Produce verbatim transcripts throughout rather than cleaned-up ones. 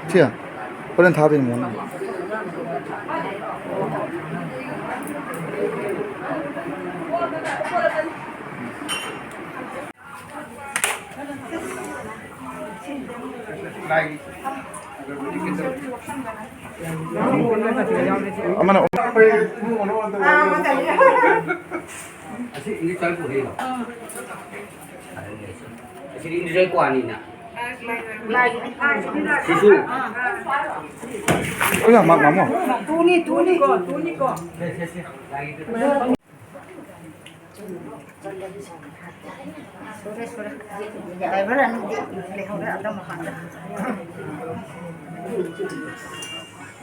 ꯁꯤ ꯍꯣꯔꯦꯟ ꯊꯥꯗꯣꯏꯅꯤ ꯃꯉꯣꯟꯗ꯫ ꯑꯃꯅ ꯑꯁꯤ ꯏꯪꯂꯤꯁ ꯇꯥꯏꯞ ꯄꯨꯔꯤꯔꯣ? ꯑꯁꯤꯗꯤ ꯏꯪꯂꯤꯁ ꯇꯥꯏꯞ ꯀ꯭ꯋꯥꯅꯤꯅ꯫ ꯁꯤꯁꯨ꯫ ꯑꯣꯖꯥ, ꯃꯥ-, ꯃꯥꯃꯣ꯫ ꯇꯨꯅꯤ, ꯇꯨꯅꯤ꯫ ꯁꯦ, ꯁꯦ, ꯁꯦ꯫ ꯁꯨꯔꯦ, ꯁꯨꯔꯦ꯫ ꯗ꯭ꯔꯥꯏꯚꯔ ꯑꯅꯤꯗꯤ ꯂꯩꯍꯧꯔꯦ ꯑꯗꯣꯝ ꯃꯄꯥꯟꯗ꯫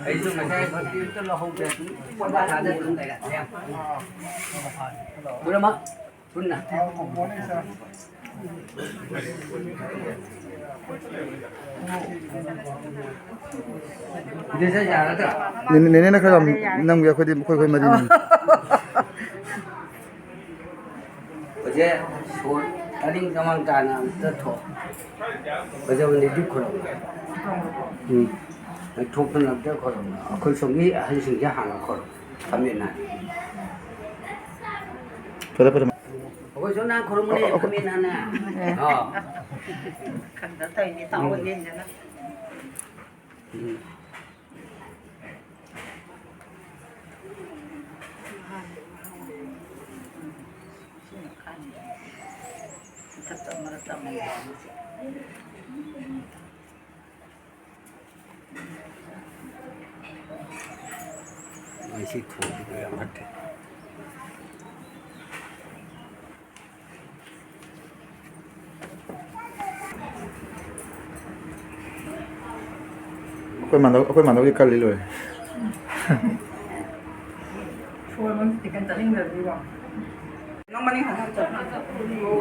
ꯑꯩꯁꯨ ꯉꯁꯥꯏ ꯃꯇꯦꯛꯇ ꯂꯧꯍꯧꯗ꯭ꯔꯦ꯫ ꯑꯗꯨꯝ ꯕꯖꯥꯔꯗ ꯑꯗꯨꯝ ꯂꯩꯔꯦ꯫ ꯄꯨꯔꯃ ꯄꯨꯟꯅ꯫ ꯅꯦꯅꯦ, ꯅꯦꯅꯦꯅ ꯈꯔ ꯌꯥꯝ ꯅꯝꯒꯦ, ꯑꯩꯈꯣꯏꯗꯤ ꯑꯩꯈꯣꯏ, ꯑꯩꯈꯣꯏ ꯃꯔꯤꯅꯤ꯫ ꯍꯧꯖꯤꯛ ꯁꯣꯔ ꯑꯅꯤꯡ ꯀꯃꯥꯡ ꯇꯥꯅ ꯑꯝꯇ ꯊꯣꯛ꯫ ꯐꯖꯕꯅꯤ, ꯗꯨꯛ ꯈꯨꯔꯨꯝ꯫ ꯎꯝ꯫ ꯊꯣꯛꯇꯅ ꯑꯝꯇ ꯈꯨꯔꯨꯝ꯫ ꯑꯩꯈꯣꯏ ꯁꯣꯝꯒꯤ ꯑꯍꯜꯁꯤꯡꯁꯦ ꯍꯥꯟꯅ ꯈꯨꯔꯨꯝ꯫ ꯈꯥꯃꯦꯟ ꯍꯥꯏ꯫ ꯐꯔꯦ, ꯐꯔꯦ꯫ ꯑꯩꯈꯣꯏꯁꯨ ꯅꯍꯥꯟ ꯈꯨꯔꯨꯝꯕꯅꯦ, ꯑꯩꯈꯣꯏ ꯈꯥꯃꯦꯟ ꯍꯥꯟꯅ꯫ ꯑꯣ꯫ ꯈꯪꯗ ꯇꯧꯔꯤꯅꯦ, ꯇꯥꯎꯑꯣ, ꯌꯦꯡꯗꯅ꯫ ꯎꯝ꯫ ꯑꯩ ꯁꯤ ꯊꯣꯡꯕꯗꯣ ꯌꯥꯝ ꯐꯠꯇꯦ꯫ ꯑꯩꯈꯣꯏ ꯃꯥꯟꯅꯕ, ꯑꯩꯈꯣꯏ ꯃꯥꯟꯅꯕꯒꯤ ꯀꯜꯂꯤ ꯂꯣꯏꯔꯦ꯫ ꯁꯣꯔ ꯃꯟ ꯆꯤꯛꯀꯟ ꯆꯠꯅꯤꯡꯗ꯭ꯔꯗꯤꯀꯣ꯫ ꯅꯪ ꯃꯅꯤꯡ ꯍꯟ ꯍꯟ ꯆꯠꯂꯣ꯫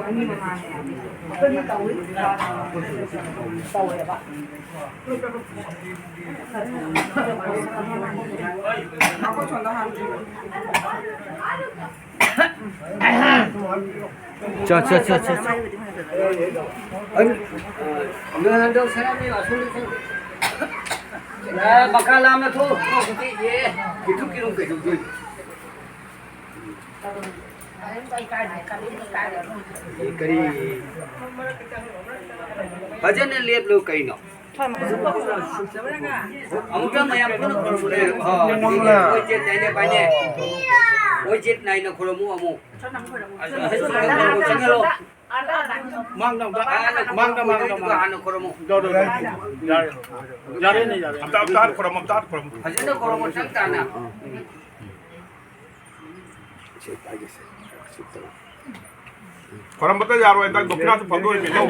ꯑꯩꯈꯣꯏꯗꯤ ꯇꯧꯏ꯫ ꯇꯧꯋꯦꯕ꯫ ꯑꯩꯈꯣꯏ ꯁꯣꯝꯗ ꯍꯥꯟꯅ ꯆꯠꯂꯣ꯫ ꯆꯣ, ꯆꯣ, ꯆꯣ, ꯆꯣ, ꯆꯣ꯫ ꯑꯩ, ꯑ, ꯅꯪ ꯍꯟꯗꯛ ꯁꯅꯥꯃꯍꯤ ꯑꯁꯣꯝꯗ ꯆꯠꯂꯣ꯫ ꯑꯦ, ꯃꯈꯥ ꯂꯥꯝꯅ ꯊꯣꯛꯎ꯫ ꯄꯤꯊꯣꯛꯀꯤꯔꯣ ꯀꯩꯗꯧꯗꯣꯏꯅꯣ? ꯀꯔꯤ? ꯐꯖꯅ ꯂꯦꯞꯂꯨ ꯀꯩꯅꯣ? ꯑꯃꯨꯛꯇ ꯃꯌꯥꯝ ꯄꯨꯟꯅ ꯈꯨꯔꯨꯝꯃꯨꯅꯦ꯫ ꯑꯣ, ꯑꯣꯏꯖꯦꯠ ꯅꯥꯏꯅ ꯄꯥꯏꯅꯦ꯫ ꯑꯣꯏꯖꯦꯠ ꯅꯥꯏꯅ ꯈꯨꯔꯨꯝꯃꯨ ꯑꯃꯨꯛ꯫ ꯆꯪꯍꯜꯂꯣ꯫ ꯃꯥꯡꯗ ꯑꯝꯇ, ꯃꯥꯡꯗ, ꯃꯥꯡꯗ, ꯃꯥꯡꯗ꯫ ꯍꯥꯟꯅ ꯈꯨꯔꯨꯝꯃꯨ꯫ ꯌꯥꯔꯦ, ꯌꯥꯔꯦ꯫ ꯌꯥꯔꯦꯅꯦ, ꯌꯥꯔꯦ꯫ ꯑꯝꯇ, ꯑꯝꯇ ꯍꯥꯟꯅ ꯈꯨꯔꯨꯝꯃꯨ, ꯑꯝꯇ ꯍꯥꯟꯅ ꯈꯨꯔꯨꯝꯃꯨ꯫ ꯐꯖꯅ ꯈꯨꯔꯨꯝꯃꯨ, ꯆꯪ ꯇꯥꯅ꯫ ꯈꯣꯏꯔꯝꯕꯇ ꯌꯥꯔꯣꯏ, ꯍꯟꯗꯛ ꯗꯣꯈꯤꯅꯥꯁꯨ ꯐꯪꯗꯣꯏꯅꯦ꯫ ꯂꯧ꯫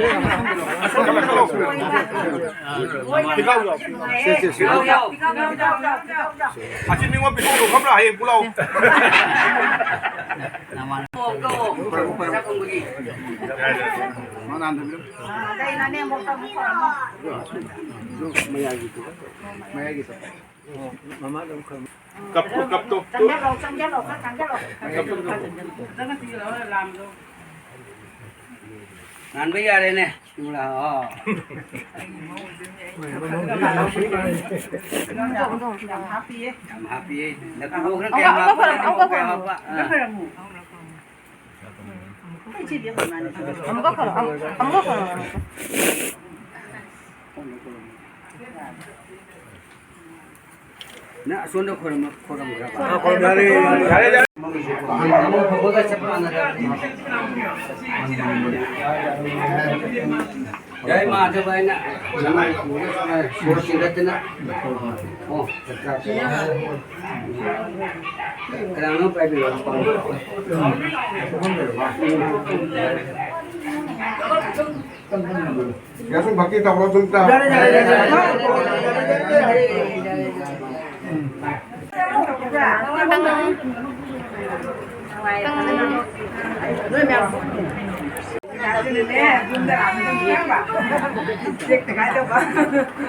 ꯑꯁꯣꯝꯗ ꯂꯧ꯫ ꯄꯤꯈꯥꯎ ꯌꯥꯎ꯫ ꯁꯦ, ꯁꯦ, ꯁꯦ꯫ ꯑꯁꯤ ꯃꯤꯉꯣꯟ ꯄꯤꯊꯣꯛꯎꯅꯨ ꯈꯪꯕ꯭ꯔꯥ? ꯍꯌꯦꯡ ꯄꯨꯂꯥꯎ꯫ ꯃꯌꯥꯏꯒꯤꯗꯨ꯫ ꯃꯌꯥꯏꯒꯤꯗꯨ꯫ ꯀꯞꯇꯣ, ꯀꯞꯇꯣ꯫ ꯆꯪꯁꯤꯜꯂꯣ, ꯆꯪꯁꯤꯜꯂꯣ, ꯈꯔ ꯆꯪꯁꯤꯜꯂꯣ꯫ ꯉꯥꯟꯕ ꯌꯥꯔꯦꯅꯦ꯫ ꯑꯣ꯫ ꯌꯥꯝ ꯍꯥꯞꯄꯤꯌꯦ꯫ ꯌꯥꯝ ꯍꯥꯞꯄꯤꯌꯦ꯫ ꯅꯀꯨꯕꯣꯛꯅ ꯀꯌꯥꯝ ꯍꯥꯞꯄ, ꯅꯀꯨꯕꯣꯛ ꯀꯌꯥꯝ ꯍꯥꯞꯄ? ꯑꯥ꯫ ꯑꯃꯨꯛꯀ ꯈꯔ, ꯑꯃꯨꯛ-, ꯑꯃꯨꯛꯀ ꯈꯔ꯫ ꯅꯪ ꯑꯁꯣꯝꯗ ꯈꯣꯏꯔꯝ-, ꯈꯣꯏꯔꯝꯈ꯭ꯔꯕ? ꯑꯥ, ꯈꯣꯏꯔꯝ ꯌꯥꯔꯦ, ꯌꯥꯔꯦ, ꯌꯥꯔꯦ, ꯌꯥꯔꯦ꯫ ꯑꯃ ꯐꯕꯒ ꯆꯞ ꯃꯥꯟꯅꯔꯕꯅꯤ꯫ ꯌꯥꯏ, ꯃꯥ ꯑꯗꯨ ꯑꯩꯅ ꯁꯣꯔ ꯆꯤꯡꯈꯠꯇꯅ꯫ ꯑꯣ, ꯀꯅꯥꯅꯣ ꯄꯥꯏꯕꯤꯔꯣ? ꯌꯥ, ꯁꯨꯝ ꯚꯛꯇꯤ ꯇꯧꯔꯣ, ꯁꯨꯝ ꯇ-, ꯌꯥꯔꯦ, ꯌꯥꯔꯦ, ꯌꯥꯔꯦ, ꯌꯥꯔꯦ, ꯌꯥꯔꯦ, ꯌꯥꯔꯦ, ꯌꯥꯔꯦ, ꯌꯥꯔꯦ, ꯌꯥꯔꯦ꯫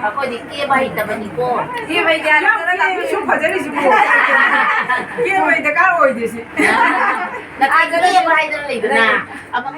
ꯑꯩꯈꯣꯏꯗꯤ ꯀꯦꯕ ꯍꯩꯇꯕꯅꯤꯀꯣ꯫ ꯀꯦꯕ ꯍꯩꯇꯦ ꯍꯥꯏꯔꯒ ꯅꯪ ꯁꯨꯝ ꯐꯖꯔꯤꯁꯤꯕꯨ꯫ ꯀꯦꯕ ꯍꯩꯇ ꯀꯥ ꯑꯣꯏꯗꯦ ꯁꯤ꯫ ꯅꯠꯇꯦ, ꯀꯦꯕ ꯍꯥꯏꯗꯅ ꯂꯩꯗꯅ꯫ ꯑꯃ